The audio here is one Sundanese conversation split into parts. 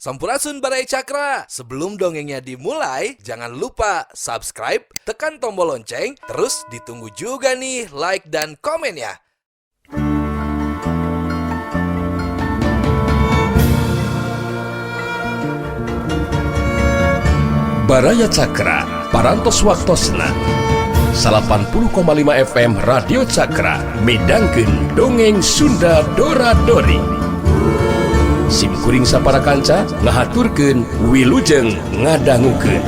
Sampurasun Baraya Cakra. Sebelum dongengnya dimulai, jangan lupa subscribe, tekan tombol lonceng, terus ditunggu juga nih like dan komennya. Baraya Cakra, Parantos Waktosna 80,5 FM Radio Cakra midangkeun Dongeng Sunda Dora Dori. Sim kuring sapara kanca ngahaturkeun wilujeng ngadangukeun.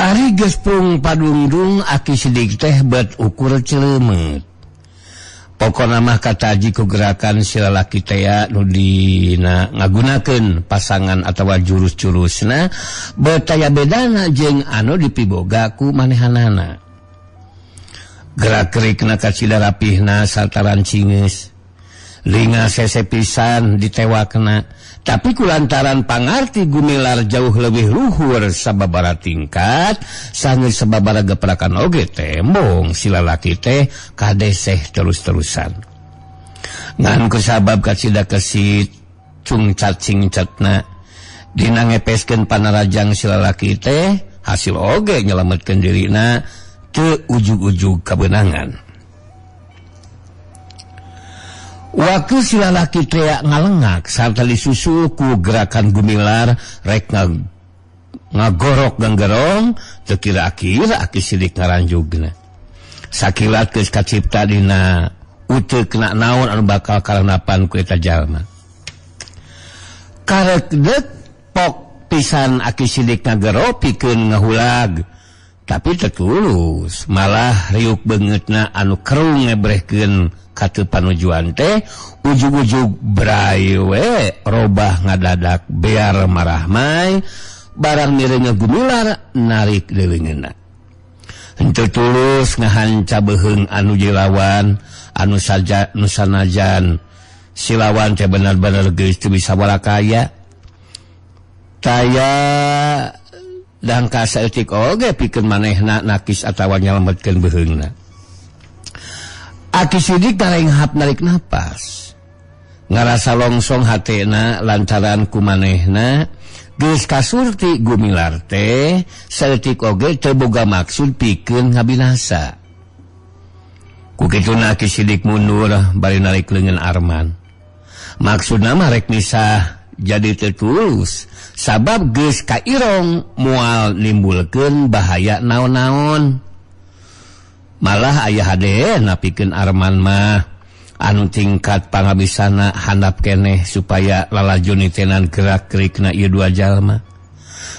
Ari geus pung padungdung Aki Sidik teh bet ukur celemet. Pokona mah kataji ku gerakan si lalaki tea nu dina ngagunakeun pasangan atawa jurus-jurusna betaya bedana jeung anu dipiboga ku manehanana. Gerak-gerikna kacida rapihna sarta rancingeus. Linga sese pisan ditewakna, tapi kulantaran pangarti Gumilar jauh lebih luhur sababara tingkat, sanggeus sababara geprakan oge tembong si lalaki teh kadeseh terus-terusan. Ngan kusabab kacida kesit cungcat cingcatna dina ngepeskeun panarajang si lalaki teh hasil oge nyelametkeun dirina teu ujug-ujug kabeunangan. Waktu si lalaki teriak ngalengak sarta disusul ku gerakan Gumilar rek ngagorok ganggerong teu kira-kira Aki Sidik ngaranjugna. Sakilat geus kacipta dina uteukna naon anu bakal karanapan ku eta jalma. Karek deuk pok pisan Aki Sidik ngagero pikeun ngahulag, tapi teu tulus malah riuk beungeutna anu kerung ngebrehkeun katu panujuan teh ujug-ujug bray we robah ngadadak biar marahmai barang mireunga Gumilar narik leungeunna. Henteu tulus ngahanca beuheung anu jilawan anu saja nu sanajan silawan teh bener-bener geus teu bisa warakaya taya dangka saeutik oge pikeun manehna nakis atawa nyalametkeun beuheungna. Aki Sidik tarenghap narik napas ngarasa longsong hatena lantaran kumanehna geus kasurti Gumilar teh saeutik oge teu boga maksud pikeun ngabinasa. Ku kituna Aki Sidik mundur bari narik leungeun Arman. Maksudna mah rek misah jadi teu tulus sabab geus kairong moal nimbulkeun bahaya naon-naon. Malah ayah hade napikeun Arman mah anu tingkat pangabisana handap keneh supaya lalajo nitenan gerak-gerikna ieu dua jalma.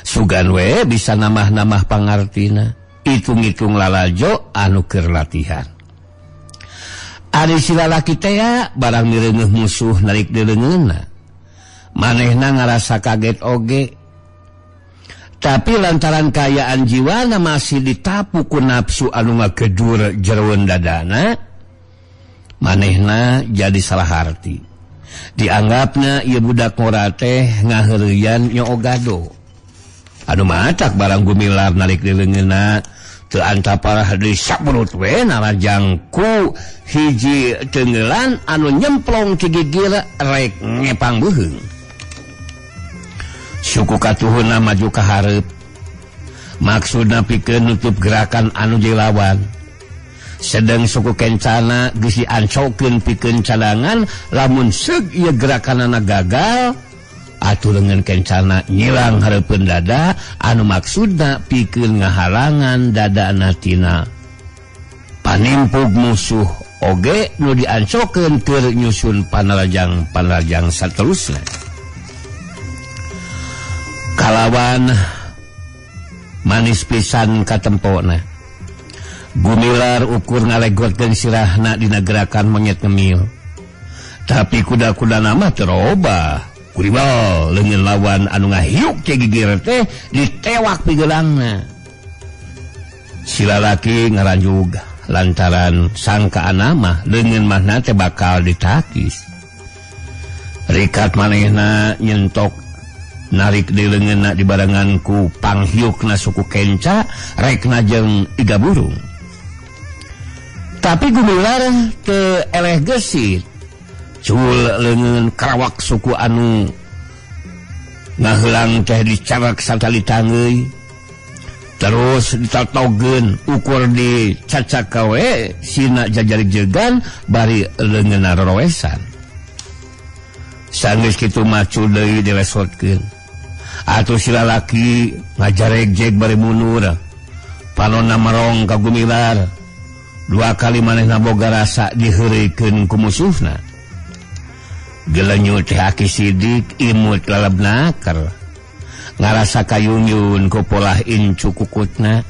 Sugan we bisa namah-namah pangartina, hitung-hitung lalajo anu keur latihan. Ari si lalaki tea barang mireungeuh musuh narik dileungeunna. Manehna ngarasa kaget oge. Tapi lantaran kaayaan jiwana masih ditapu ku nafsu anu ngagedur jeroan dadana, manehna jadi salah harti. Dianggapna ieu budak ngora teh ngaheureuyan nyoogado. Anu matak barang Gumilar narik dileungeunna teu antaparah deui saburut we narajang ku hiji teungeulan anu nyemplong ti gigir rek ngepang beuheung. Suku katuhuna maju ka hareup maksudna pikeun nutup gerakan anu dilawan. Sedeng suku kencana geus diancokeun pikeun cadangan lamun seug ieu gerakanana gagal atuh leungeun kencana nyilang hareupeun dada anu maksudna pikeun ngahalangan dadana tina panimpug musuh oge nu diancokeun keur nyusun panarajang-panarajang saterusna. Kalawan manis pisan katempona Gumilar ukur ngalegotkeun sirahna dina gerakan monyet ngemil. Tapi kuda-kuda nama terobah kuribal leungeun lawan anu ngahiuk ke gigir teh ditewak pigeulangna. Si lalaki ngaranjug lantaran sangkaan mah leungeun mahna teh bakal ditakis. Rikat manehna nyentok narik di leungeunna dibarengan ku panghiukna suku kenca rekna jeung iga burung. Tapi Gumilar teu eleh gesit. Cul leungeun karawak suku anu ngaheulang teh dicarak satali tanggeuy. Terus ditatogeun ukur di cacak kawe sina jajarik-jegan bari leungeunna rorowesan. Sanggeus kitu macul deui dilesotkeun. Atuh si lalaki ngajaregjeg bari mundur. Panonna merong ka Gumilar. Dua kali manehna boga rasa diheureuykeun ku musuhna. Gelenyut teh Aki Sidik imut laleb naker. Ngarasa kayunyun ku polah incu kukutna.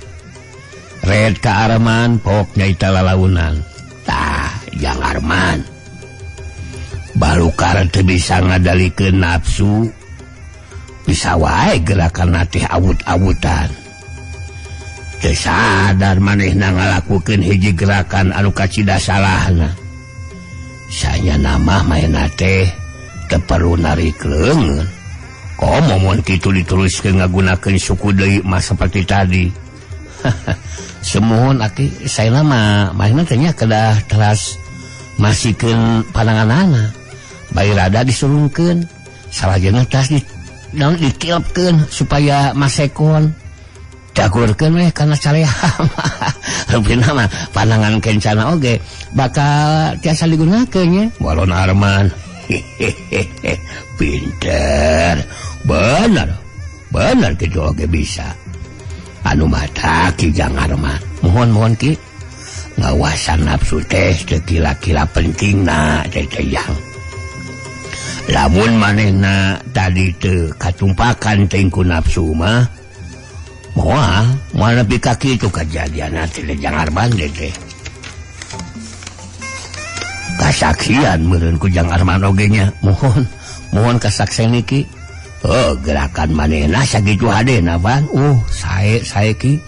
Red ka Arman pok nyaita lalaunan. Tah, Jang Arman. Balukar teu bisa ngadalikeun nafsu. Bisa wae gerakan teh awut-awutan. Teu sadar manehna ngalakukeun hiji gerakan anu kacida salahna. Sanya nama manehna teh teu perlu narik leungeun. Komo mun kitu diteruskeun ngagunakeun suku deui mah saperti tadi. Semuhun aki saena mah manehna teh nya kedah teras masikeun pananganana. Bari rada disurungkeun, salajengna tas di naon ditiupkeun supaya masekon. Dagurkeun we kana carea. Rupina mah panangan kencana oge bakal tiasa digunakeun nya. Walon Arman. Hehehe, pinter. Bener. Bener kitu oge bisa. Anu mata Ki Jang Arman. Mohon-mohon Ki. Ngawasan nafsu teh teu kira-kira pentingna teh Jang. Lamun manehna tadi teu katumpakan teh ku nafsu mah moal moal nepi ka kitu kajadianna teh Jang Arman teh. Kasaksian meureun ku Jang Arman oge nya. Mohon mohon kasaksen ki. Oh, gerakan manehna sakitu hadena Bang. Sae sae ki.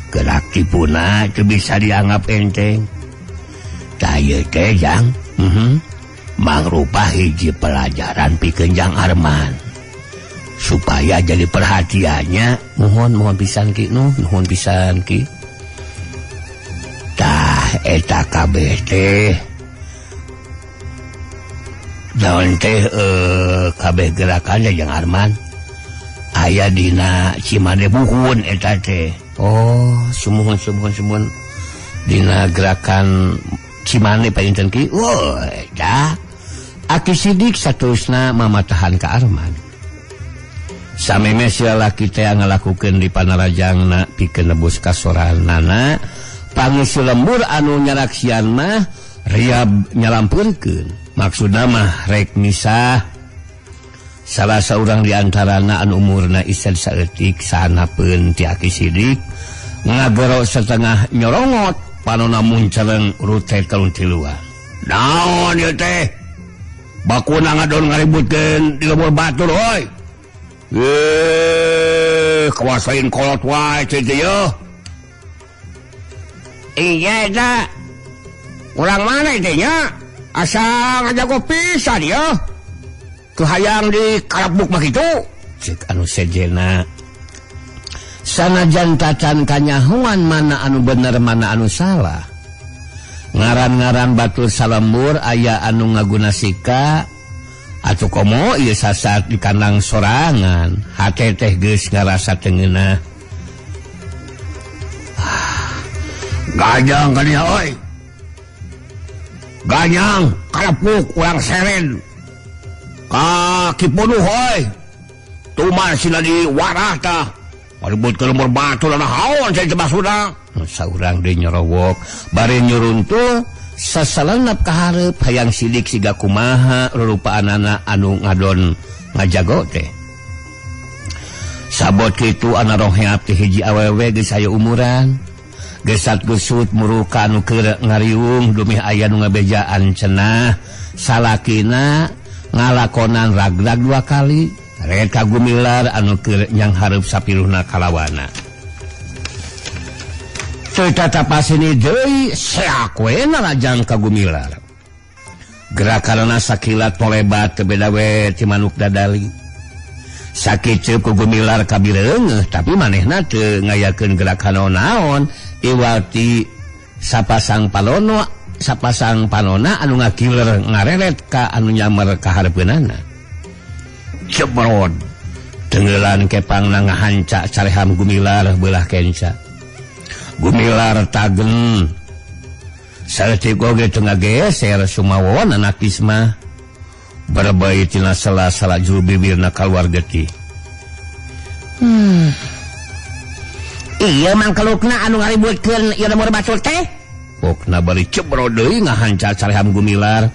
Gerak tipuna teu bisa dianggap enteng. Tah ieu teh Jang, mangrupa hiji pelajaran pikeun Jang Arman. Supaya jadi perhatiannya. Mohon mohon pisan ki, nuhun pisan ki. Tah eta kabeh teh daun teh kabeh gerakannya Jang Arman aya dina Cimande buhun eta teh. Oh, sumuhun sumuhun sumuhun dina gerakan Cimande panginten ki. Oh, eta Aki Sidik saterusna mamatahan ka Arman. Sameme si lalaki teh ngalakukeun di panarajangna pikeun nebus kasoranana, pangisi lembur anu nyaraksian mah riab nyalampeurkeun. Maksudna mah rek misah. Salah saurang di antarana anu umurna ised saeutik sanapeun ti Aki Sidik ngagero setengah nyorongot panona munceleng rute kaluntiluan. Naon ieu teh? Bakuna ngadon ngaributkeun di lembur batur hoi. Kawasain kolot wae teh ieu. Iya eta. Urang mana teh nya? Asa ngajago pisan ya. Kahayang di karabuk mah kitu. Cek anu sejena. Sanajan tacan kanyahoan mana anu bener mana anu salah. Ngaran-ngaran batur salembur aya anu ngaguna sika atuh komo ieu sasat di kandang sorangan. Hate teh geus ngarasa teu ngeunah. Gajang kali oi. Ganyang karepuk urang seren. Kaki punuh hoi. Tuman sina di warah tah. Ribut ke lembur batu lah naon saya maksudna. Saurang deui nyorowok bari nyuruntuh sasalenep ka hareup hayang sidik siga kumaha rurupaanana anu ngadon ngajago teh. Sabot kitu ana roheap teh hiji awewe geus aya umuran. Gesat gesut muruka anu keur ngariung dumih aya nu ngabejaan cenah salakina ngalakonan ragrag dua kali rek ka Gumilar anu keur nyang hareup sapiluhna kalawana. Teu tatapasini deui seak we narajang ka Gumilar. Gerakanana sakilat polebat teu beda we ti manuk dadali. Sakitu ku Gumilar kabireungeuh tapi manehna teu ngayakeun gerakan naon iwati sapasang palono sapasang panona anu ngakiler ngareret ka anu nyamer ka hareupeunana. Cebrod tenggelan kepangna ngahanca careham Gumilar beulah kenca. Gumilar tagen saeutik oge teu ngageser sumawon anak Ismah berbait tina sela-sela juru bibirna kaluar getih. Iya mangkelukna anu ngaributkeun ieu lembur batur teh. Pokna bari cebrod deui ngahanca careham Gumilar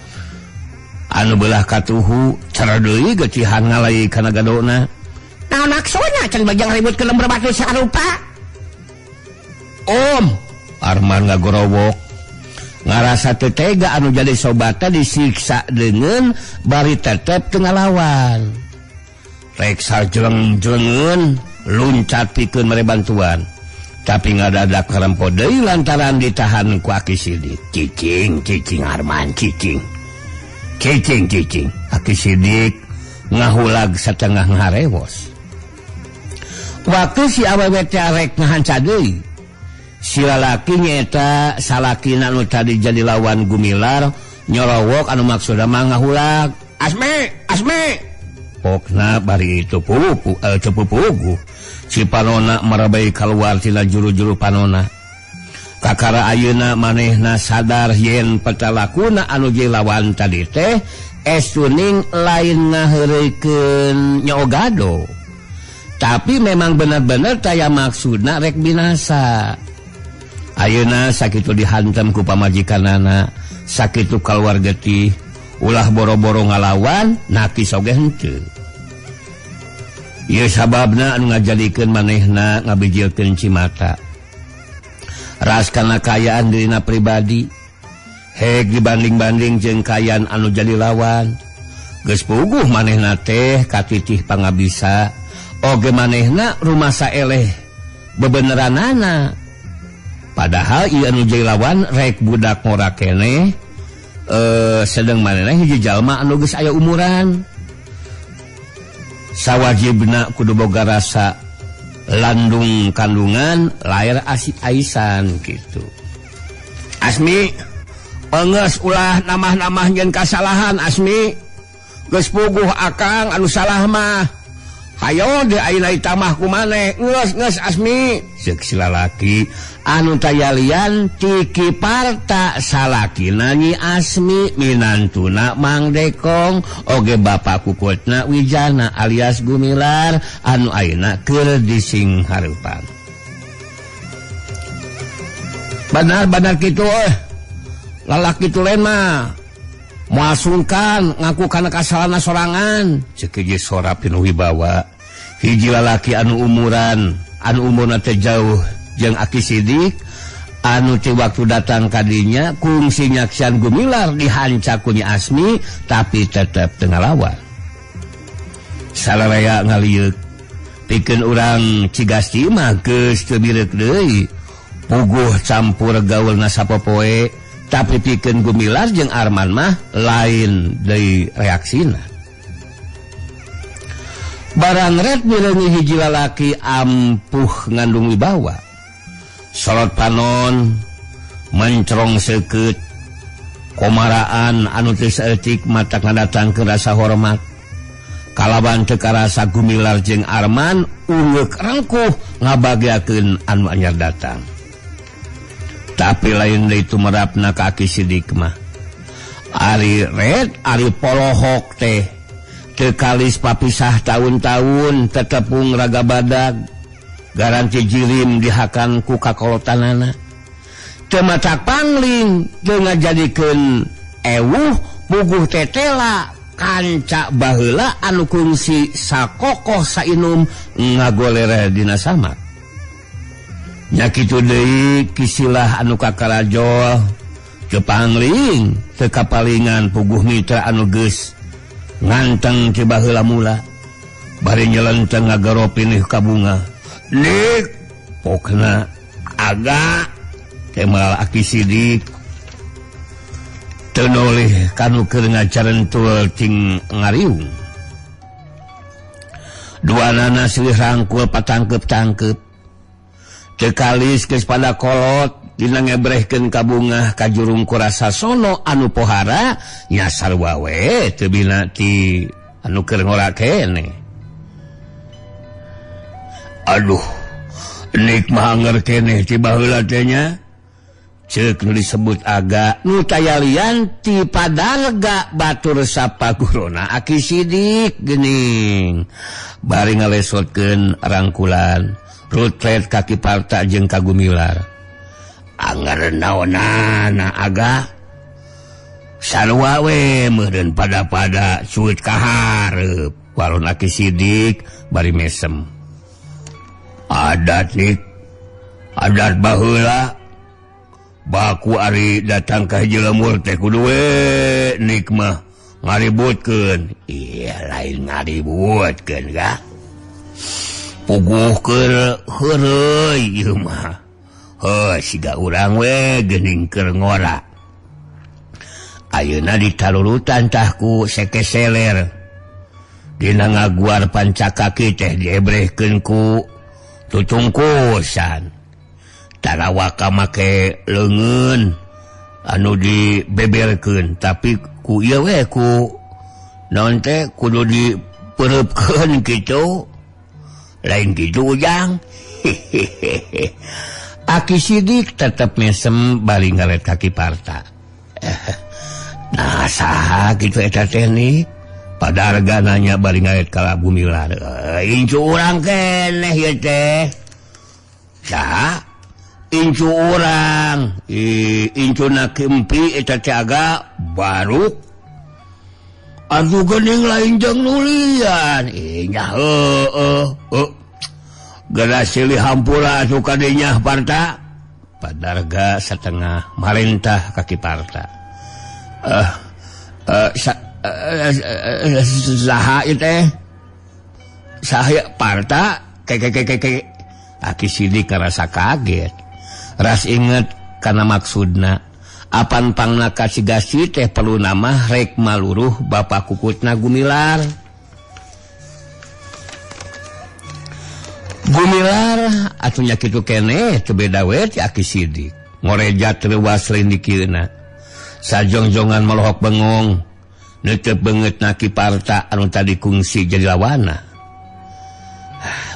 anu beulah katuhu cara deui getihan ngalai kana gadona. Naon maksudna can bajang ributkeun lembur batur sarupa? Om Arman ngagorowok ngarasa teu tega anu jadi sobata disiksa dengan bari tetep teu ngalawan. Rek sajleng-jlengeun luncat pikeun mere bantuan tapi ngadadak karempo deui lantaran ditahan ku Aki Sidik. Cicing cicing Arman cicing cicing cicing. Aki Sidik ngahulag satengah ngarewos. Waktu si awewe teh rek ngahanca deui, si lalaki nyaeta salakina anu tadi jadi lawan Gumilar nyorowok anu maksudna mah ngahulag. Asme asme pokna bari itu pupu teu pupugu. Si panona marabai kaluar tina juru-juru panona. Kakara ayeuna manehna sadar yen petalakuna anu jadi lawan tadi teh estuning lain ngaheureuykeun nyoogado. Tapi memang bener-bener taya maksudna rek binasa. Ayeuna sakitu dihantam ku pamajikanana, sakitu kaluar getih, ulah boro-boro ngalawan, nakis oge henteu. Ieu sababna anu ngajadikeun manehna ngabijilkeun cimata. Ras kana kayaan dirina pribadi, hek dibanding-banding jeung kayaan anu jadi lawan. Geus puguh manehna teh katitih pangabisa, oge manehna rumasa eleh bebeneranana. Padahal ieu anu jadi lawan rek budak ngora keneh, sedeng manehna hiji jalma anu geus aya umuran. Sawajibna kudu boga rasa landung kandungan lahir asik aisan gitu. Asmi enggeus ulah namah-namah nyeun kasalahan Asmi. Geus puguh akang anu salah mah. Hayo de ayeuna itamah ku maneh. Geus geus Asmi. Ceuk si lalaki anu tayalian ti Kiparta salakina Nyi Asmi minantuna Mang Dekong oge bapa kukutna Wijana alias Gumilar anu ayeuna keur dising hareupan. Benar-benar kitu lalaki tulen mah moal sungkan ngaku kana kasalahna sorangan. Ceuk hiji sora pinuh wibawa. Hiji lalaki anu umuran anu umurna teh jauh jeung Aki Sidik anu ti waktu datang kadinya kungsi nyaksian Gumilar dihanca ku Nyi Asmi tapi tetep teu ngalawan. Sararea ngalieuk pikeun urang Cigasti mah geus teu bireuk deui puguh campur gaulna sapopoe tapi pikeun Gumilar jeung Arman mah lain deui reaksina. Barang ret mireungi hiji lalaki ampuh ngandung wibawa. Sorot panon mencerong seukeut komaraan anu teu saeutik mata ngadatangkeun rasa hormat. Kalawan teu karasa Gumilar jeung Arman ungeuk rengkuh ngabagiakeun anu anyar datang. Tapi lain deui tumerapna ka Aki Sidik mah. Ari ret ari polohok teh teu kalis papisah taun-taun tetepung raga badag garanti jirim dihakan ku kakolotanana. Teu matak pangling teu ngajadikeun ewuh puguh tetela kanca baheula anu kungsi sakokoh sainum ngagolere dina samak. Nya kitu deui kisilah anu kakarajol teu pangling teu kapalingan puguh mitra anu geus nganteng ti baheula mula bari nyelenteng ngagaro pinih ka bunga. Dik pokna agak kemal Aki Sidik. Teu noleh kanu keur ngacarentul cing ngariung. Duanana silih rangkul patangkep-tangkep. Teu kalis geus pada kolot dina ngebrehkeun kabungah ka jurung kurasa sono anu pohara nyasar wae teu bina ti anu keur ngora keneh. Aduh, nik mah anger keneh ti baheula teh nya. Ceuk nu disebut aga nu tayalian ti padarga batur sapaguruna Aki Sidik geuning. Bari ngalesotkeun rangkulan rutret ka Ki Parta jeung ka Gumilar. Anger naonana aga sarua we meureun pada-pada cuit ka hareup. Walon Aki Sidik bari mesem. Adat nik, adat baheula baku ari datang ka hiji lemur teh kudu we nik mah ngaributkeun. Iya lain ngaributkeun ga. Puguh keur heureuy ieu mah. Heuh siga urang we geuning keur ngora. Ayeuna ditalurutan tah ku sekeseler. Dina ngaguar pancakaki teh diebrehkeun ku tutungkusan. Tarawaka make leungeun anu dibeberkeun tapi ku ieu we ku naon teh kudu dipereupkeun kitu. Lain kitu Ujang. Aki Sidik tetep mesem bari ngalet ka Ki Parta. Nah saha kitu eta teh nih? Padarga nanya bari ngalet ka Gumilar. Incu urang keneh ieu teh. Saha? Incu urang. Incuna Ki Empi eta teh aga baruk. Aduh geuning lain jeung nulian. Nya heueuh. Geura silih hampura atuh ka dinya Parta. Padarga setengah marentah ka Ki Parta. Saha ieu teh? Saha Parta? Ke ke ke ke. Aki Sidik ngarasa kaget. Ras inget kana maksudna. Apan pangna kasigasi teh perlu nama rek maluruh bapak kukutna Gumilar. Gumilar atuh nya kitu keneh teu beda we ti Aki Sidik. Ngoreja teu lindikeuna. Sajongjongan molohok bengong. Neuteup beungeutna Ki Parta anu tadi kungsi jadi lawana.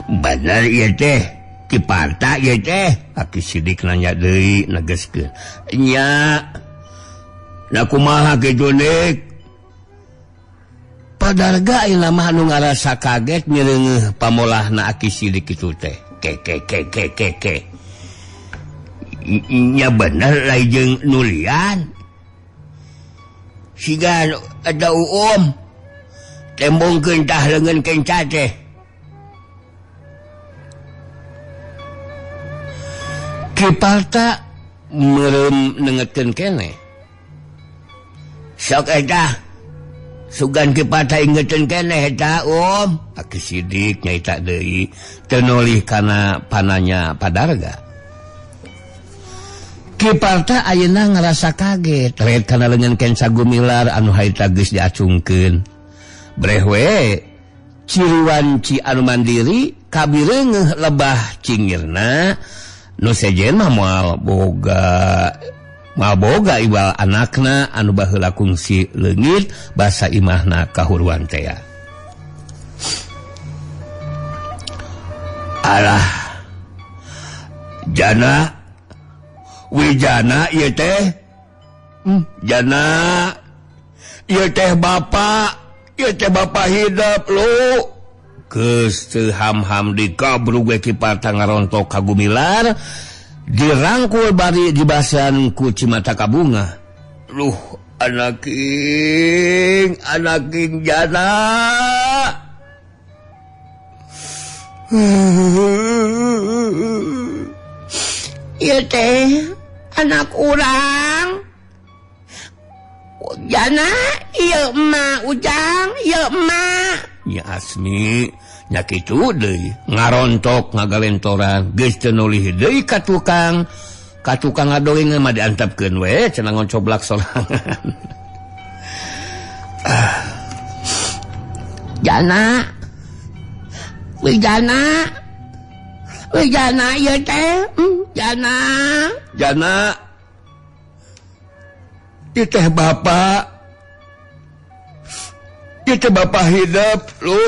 Bener ieu teh Ki Parta ieu teh. Aki Sidik nanya deui negeskeun. Nya. Na kumaha kitu nik? Padarga ayeuna mah anu ngarasa kaget mireungeuh pamolahna Aki Sidik kitu teh. Ke ke ke ke ke ke. Nya bener lain jeung nulian. Siga ada uum tembongkeun tah leungeun kenca teh. Ki Parta meureum nengetkeun keneh. Sok eta sugan Ki Parta ingeteun keneh eta um. Aki Sidik nyaita deui teu nolih kana pananya Padarga. Ki Parta ayeuna ngarasa kaget ret kana leungeun kenca Gumilar anu harita geus diacungkeun. Breh we ciriwanci anu mandiri kabireungeuh lebah cingirna nu sejen mah moal boga ibal anakna anu baheula kungsi leungit basa imahna kahuruan tea. Alah jana Wijana ieu teh jana ieu teh bapa ieu teh bapa hidup lu geus teu ham-ham dikabrug we Ki Parta ngarontok ka Gumilar dirangkul bari dibasan ku cimata kabunga. Luh anaking anaking jana. Ieu teh anak urang Jana ieu emak Ujang ieu emak. Nya Asmi nya kitu deui ngarontok ngagalentoran geus teu nulih deui ka tukang Ka tukang ngadongeng mah diantepkeun we cenah ngocoblak sorangan. Jana. Wijana. Wijana ieu teh. Jana. Jana. Ieu teh bapak. Ieu teh bapak hidup lu.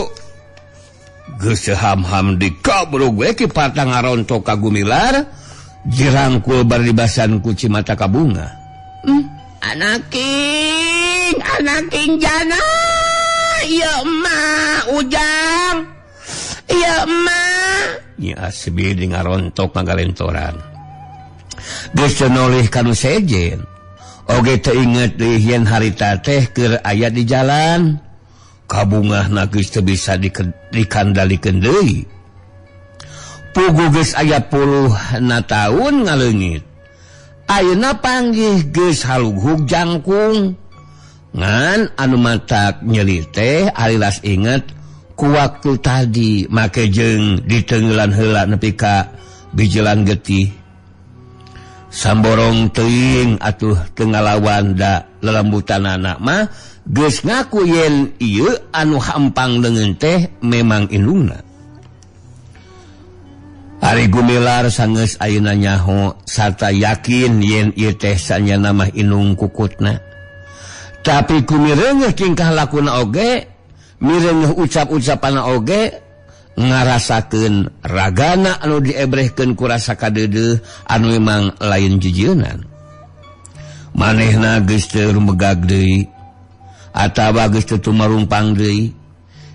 Geus ham-ham di kabrug we Ki Parta ngarontok ka Gumilar, jirangkul bar dibasan ku cimata ka bunga. Anaking, anaking Jana. Ieu emak Ujang. Ieu emak. Nyi Asbi di ngarontok ngagalentoran. Geus teu noleh ka nu sejen. Oge teu inget deui yen harita teh keur aya di jalan. Kabungahna geus teu bisa dikandalikeun deui. Pugu geus aya puluhna taun ngaleungit. Ayeuna panggih geus halughug jangkung. Ngan anu matak nyeri teh alilas inget ku waktu tadi make jeung diteungeulan heula nepi ka bijilan getih. Samborong teuing atuh teu ngalawan da lelembutanana mah geus ngaku yen ieu anu hampang leungeun teh memang indungna. Ari Gumilar sanggeus ayeuna nyaho sarta yakin yen ieu teh sanyana mah indung kukutna. Tapi ku mireungeuh tingkah lakuna oge, mireungeuh ucap-ucapana oge ngarasakeun ragana anu diebrehkeun ku rasa kadeudeuh anu memang lain jujeunan. Manehna geus teu rumegag deui atawa geus teu tumarumpang deui.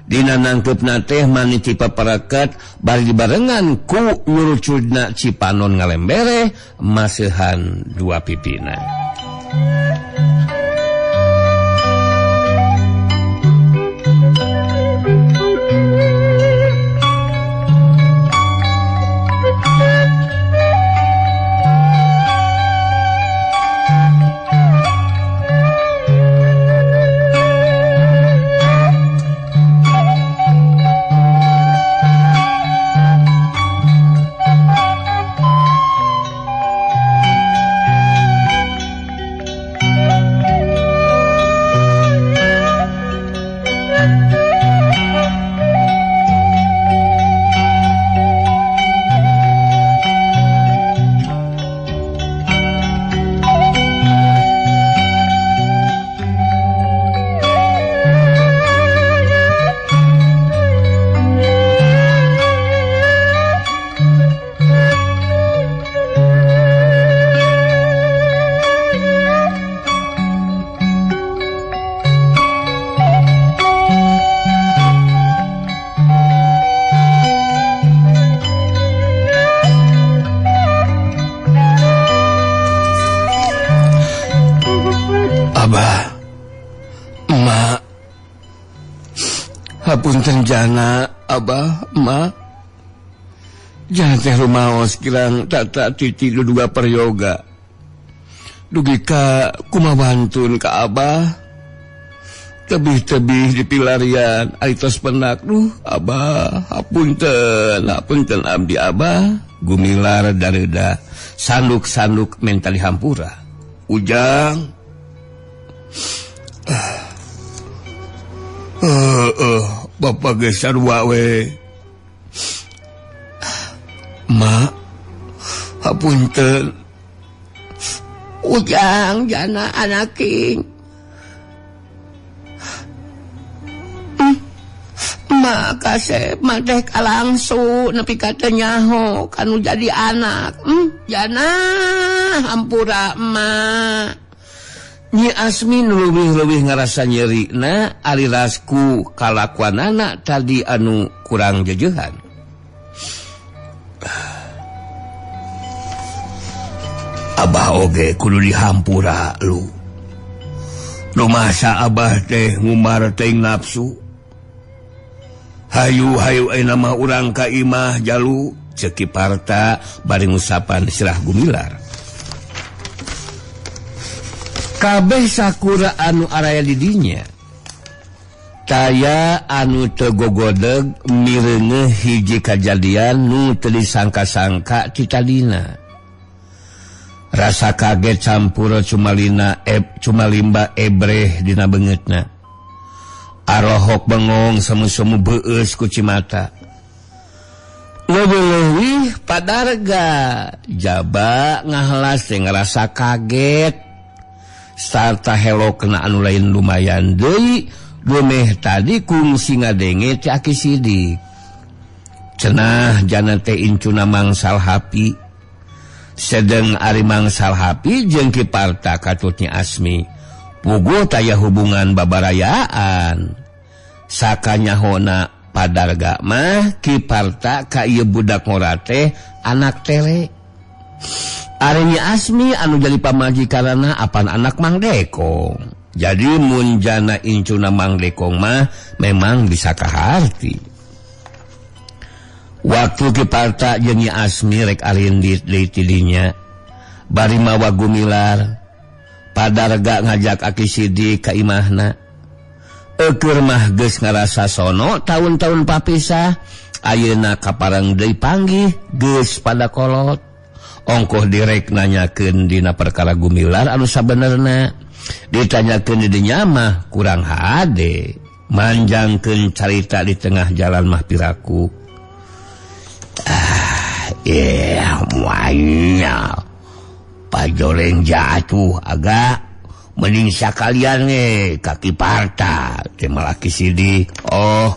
Dina nangkeupna teh maniti papareket bari dibarengan ku nyurucudna cipanon ngalembereh maseuhan dua pipina. Hapunten jana Abah Ma jangan teh rumaos kirang tata titi duga peryoga dugi ka kumawantun ka Abah tebih-tebih di pilarian aritos penak duh Abah hapunten hapunten abdi Abah Gumilar dareda sanduk-sanduk mentali hampura Ujang. Bapak geus sarua we. Ma, hapunten. Ujang jana anaking. Ma kasep ma teh kalangsu nepi ka teu nyaho kanu jadi anak. Jana hampura ma. Nyi Asmin leuwih-leuwih ngarasa nyerina ari rasku kalakuanana tadi anu kurang jejeuhan. Abah oge kudu dihampura lu. Rumasa abah teh ngumar teuing nafsu. Hayu-hayu ayeuna mah urang ka imah jalu ceuk Ki Parta bari ngusapan sirah Gumilar. Kabeh sakura anu araya di dinya taya anu teu gogodeg mireungeuh hiji kajadian nu teu disangka-sangka ti tadina. Rasa kaget campur cumalina cumalimba ebreh dina beungeutna. Arohok bengong semu-semu beueus ku cimata. Leuwih padarga jaba ngahelas teh ngarasa kaget sarta helokna anu lain lumayan deui dumeh tadi kungsi ngadenge ti Aki Sidik. Cenah jana teh incuna mangsal hapi. Sedeng ari mangsal hapi jeung Ki Parta katutnya Asmi. Puguh taya hubungan babarayaan. Sakanyahona padarga mah Ki Parta ka ieu budak ngora teh anak tele. Ari Nyi Asmi anu jadi pamajikanana apan anak Mang Dekong. Jadi mun jana incuna Mang Dekong mah memang bisa kaharti. Waktu Ki Parta jeung Nyi Asmi rek arindit deui ti dinya bari mawa Gumilar, padarga ngajak Aki Sidik ka imahna. Eueur mah geus ngarasa sono taun-taun papisah, ayeuna kapareng deui panggih geus pada kolot. Ongkoh direk nanyakeun dina perkara Gumilar anu sabenerna. Ditanyakeun di dinya mah kurang hade. Manjangkeun carita di tengah jalan mah piraku. Muanya pajoreng jatuh agak mending sakalian nge kaki Parta teh malah Ki Sidik. Oh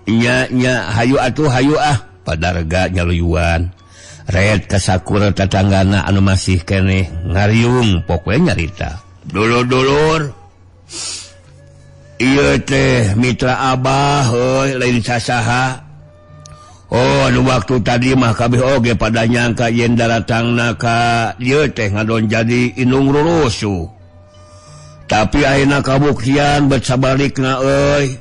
nya nya hayu atuh hayu ah padarga nyaluyuan. Red kasakura tatanggana anu masih keneh ngariung pokoe nyarita. Dulur-dulur ieu teh mitra abah heuy lain sasaha. Oh anu waktu tadi mah kabeh oge pada nyangka yen daratangna ka dieu teh ngadon jadi indung rurusuh. Tapi ayeuna kabuktian bet sabalikna euy.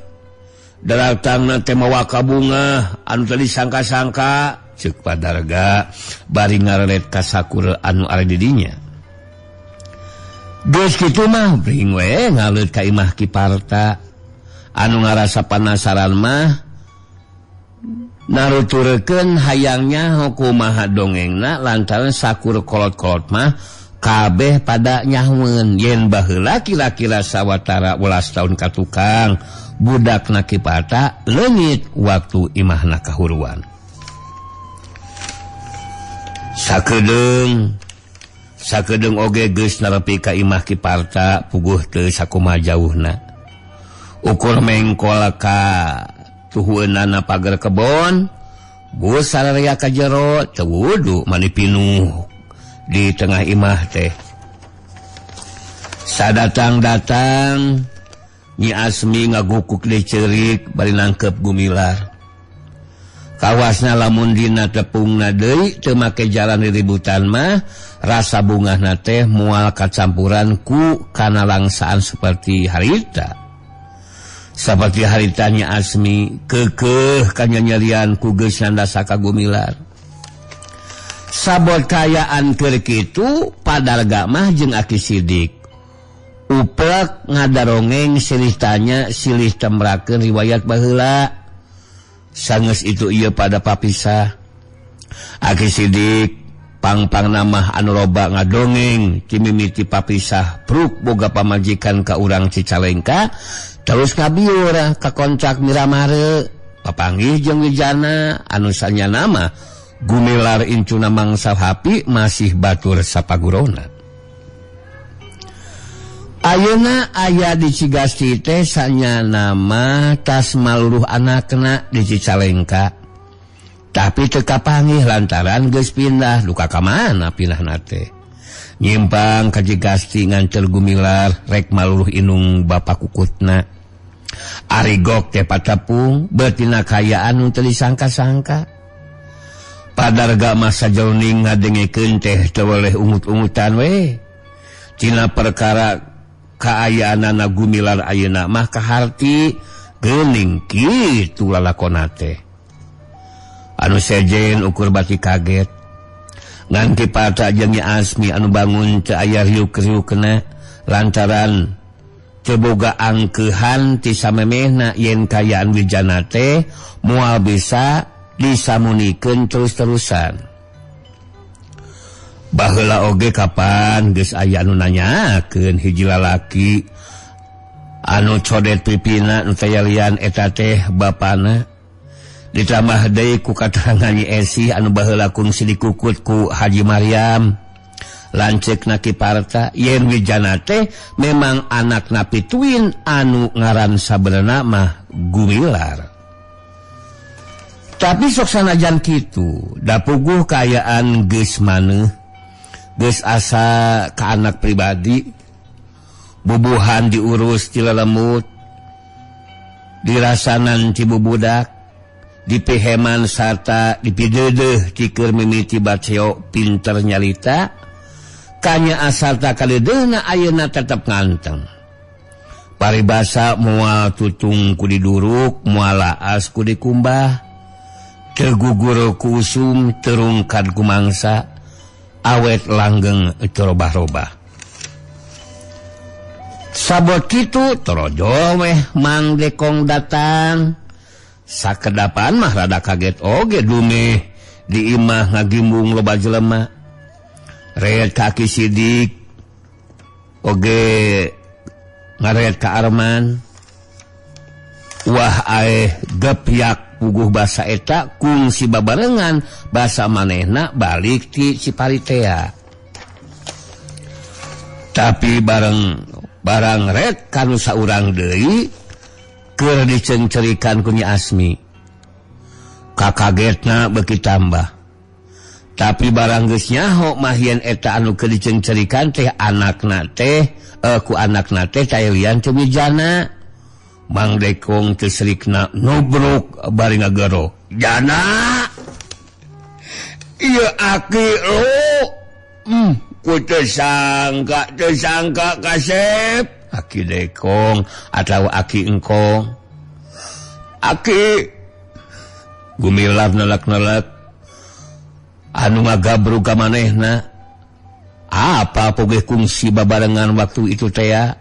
Daratangna teh mawa kabunga anu tadi sangka-sangka ceuk padarga bari ngarelet ka sakur anu are di dinya. Geus kitu mah bring we ngaleut ka imah Ki Parta. Anu ngarasa panasaran mah naruturekeun hayangnya kumaha dongengna lantaran sakur kolot-kolot mah kabeh pada nyahueun yen baheula kira-kira sawatara welas tahun ka tukang budakna Ki Parta leungit waktu imahna kahuruan. Sakedeung oge geus nepi ka imah Ki Parta puguh teu sakumaha jauhna. Ukur mengkol ka tuhueunana pager kebon, bus sararea ka jero teu wudu mani pinuh di tengah imah teh. Sadatang-datang Nyi Asmi ngagukuk deui ceurik bari nangkep Gumilar. Kawasna lamun dina tepungna deui teu make jalan riributan mah rasa bungahna teh moal kacampuran ku kana langsaan seperti harita. Seperti haritanya Asmi kekeh kanyanyerian ku geus nandasa ka Gumilar. Sabot kayaan keur kitu padarga mah jeung Aki Sidik. Uplek ngadarongeng silih tanya silih temrakeun riwayat baheula. Sangeus itu ieu pada papisah. Aki Sidik pangpang namah anu loba ngadongeng timimiti papisah pruk boga pamajikan ka urang Cicalengka. Terus kabiur ka kontrak Miramare papanggih jeung Wijana anu sanyana mah Gumilar incuna mangsal hapi masih batur sapagurona. Ayeuna aya di Cigasti teh sanyana mah tas maluruh anakna di Cicalengka. Tapi teu kapanggih lantaran geus pindah duka ka mana pindahna teh. Nyimpang ka Cigasti ngancer Gumilar rek maluruh inung bapa kukutna. Ari gok teh patepung betina kayaan nu teu disangka-sangka. Padarga mah sajroning ngadengekeun teh teu weleh ungut-ungutan we. Tina perkara kaayaanana Gumilar ayeuna mah kaharti geuning kitu lalakona teh. Anu sejen ukur bati kaget. Ngan Ki Parta jeung Nyi Asmi anu bangun teu aya riuk-riukna lantaran teu boga angkeuhan ti samemehna yen kayaan Wijana teh moal bisa disamunikeun terus-terusan. Baheula oge kapan geus aya anu nanyakeun hiji lalaki anu codet pipina nu tayalian eta teh bapana. Ditambah deui ku katerangan Nyi Esi anu baheula kungsi dikukut ku Haji Maryam. Lanceukna Ki Parta yen Wijana teh memang anak Napi Tuin anu ngaran sabenerna mah Gumilar. Tapi sok sanajan kitu da puguh kaayaan geus maneuh geus asa ka anak pribadi bubuhan diurus ti lelemut dirasanan ti bubudak dipiheman sarta dipideudeuh ti keur mimiti baceo pinter nyalita kanya asarta kaleudeuna ayeuna tetep nganteng. Paribasa moal tutung ku diduruk moal laas ku dikumbah teu gugur ku usum terungkad ku mangsa awet langgeng terobah-robah. Sabot kitu torojo weh Mang Dekong datang. Sakedapan mah rada kaget oge dumeh di imah ngagimbung loba jelema. Red kaki Sidik oge ngaret ka Arman. Wah aeh gepyak puguh basa eta kungsi babarengan basa manehna balik ti Ciparitea. Tapi bareng barang red kanu saurang deui keur dicencerikan ku Nyi Asmi. Kakagetna beuki tambah. Tapi barang geus nyaho mah yen eta anu keur dicencerikan teh anakna teh ku anakna teh taylian teu Wijana. Mang Dekong teu serikna nubruk bari ngagero. Jana. Ieu aki lu. Ku teu sangka kasep. Aki Dekong atau aki engkong. Aki Gumilar nelak-nelak anu ngagabrug ka manehna. Apa pogeh kungsi babarengan waktu itu teh ya?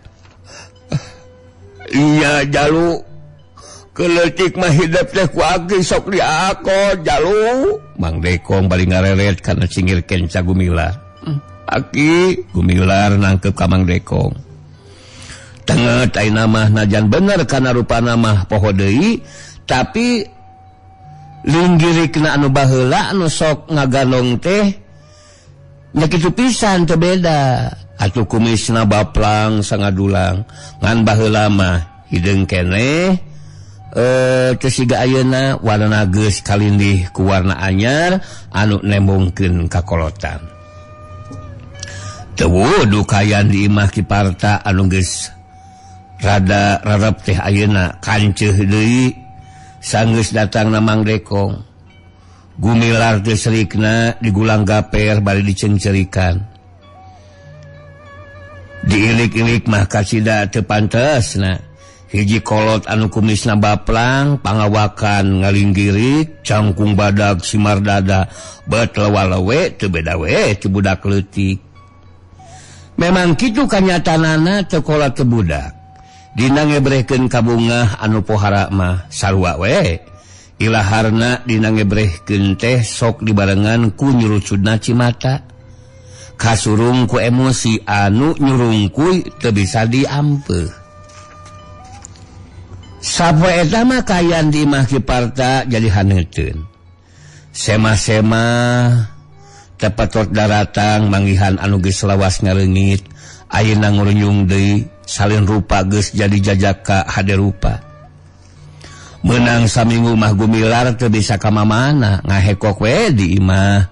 Iya jalu keletik mah hidup teh ku aki sok diako jalu. Mang Dekong bari ngareret kana cingir kenca Gumilar. Aki Gumilar nangkep ka Mang Dekong. Tenget ayeuna mah najan bener kana rupana mah poho deui, tapi linggirikna anu baheula anu sok ngagalong teh nya kitu pisan teu beda. Atuh kumisna baplang sangadulang ngan baheula mah hideung keneh teu siga ayeuna warna geus kalindih ku warna anyar anu nembongkeun ka kolotan. Teu wudu kayan di imah Ki Parta anu geus rada rarep teh ayeuna kanceuh deui sanggeus datangna Mang Dekong. Gumilar teh serikna digulang gaper bari dicencerikan. Diilik-ilik mah kasida teu pantesna. Hiji kolot anu kumisna baplang pangawakan ngalinggirik cangkung badag simar dada bet lewa-lewe teu beda we teu budak leutik. Memang kitu kanyatanana teu kolot teu budak. Dina ngebrehkeun kabungah anu pohara mah sarua we. Ilaharna dina ngebrehkeun teh sok dibarengan ku nyurucudna cimata. Kasurung ku emosi anu nyurungkuy teu bisa diampeuh. Sapoe eta mah kaayaan di imah Ki Parta jadi haneuteun. Sema-sema tepetot daratang manggihan anu geus lawas ngaleungit, ayeuna ngurunyung deui salin rupa geus jadi jajaka hade rupa. Meunang saminggu mah Gumilar teu bisa ka mamana, ngahekok we di imah.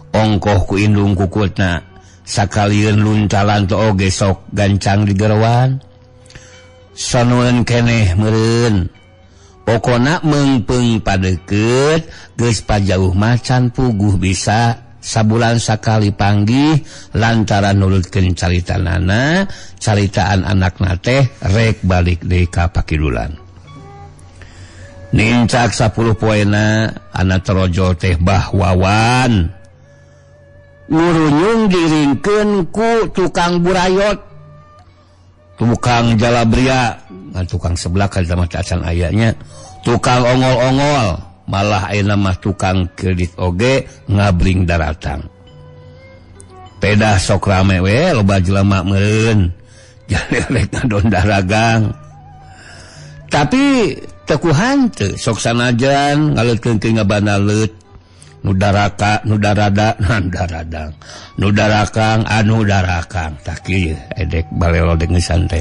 Ongkoh ku indung kukutna. Sakalieun luntalan teu oge sok gancang digerowan. Sanueun keneh meureun. Pokona meungpeung padeukeut geus pajauh macan puguh bisa sabulan sakali panggih lantaran nurutkeun caritanana, caritaan anakna teh rek balik deui ka pakidulan. Nincak 10 poena anak terojol teh Bah Wawan. Ngurunyung diringkeun ku tukang burayot, tukang jalabria, nah, tukang sebelah kali sama cacan ayahnya, tukang ongol-ongol, malah ayeuna mah tukang kredit oge ngabring daratang. Pedah sok rame we loba jelema meureun. Jadi rek ngadon daragang. Tapi teu ku hanteu sok sanajan ngaleutkeun teu ngabanalet. Nu daraka, nu darada, nu darakang, anu darakang. Tah kieu edek balelo dek ngeusan teh.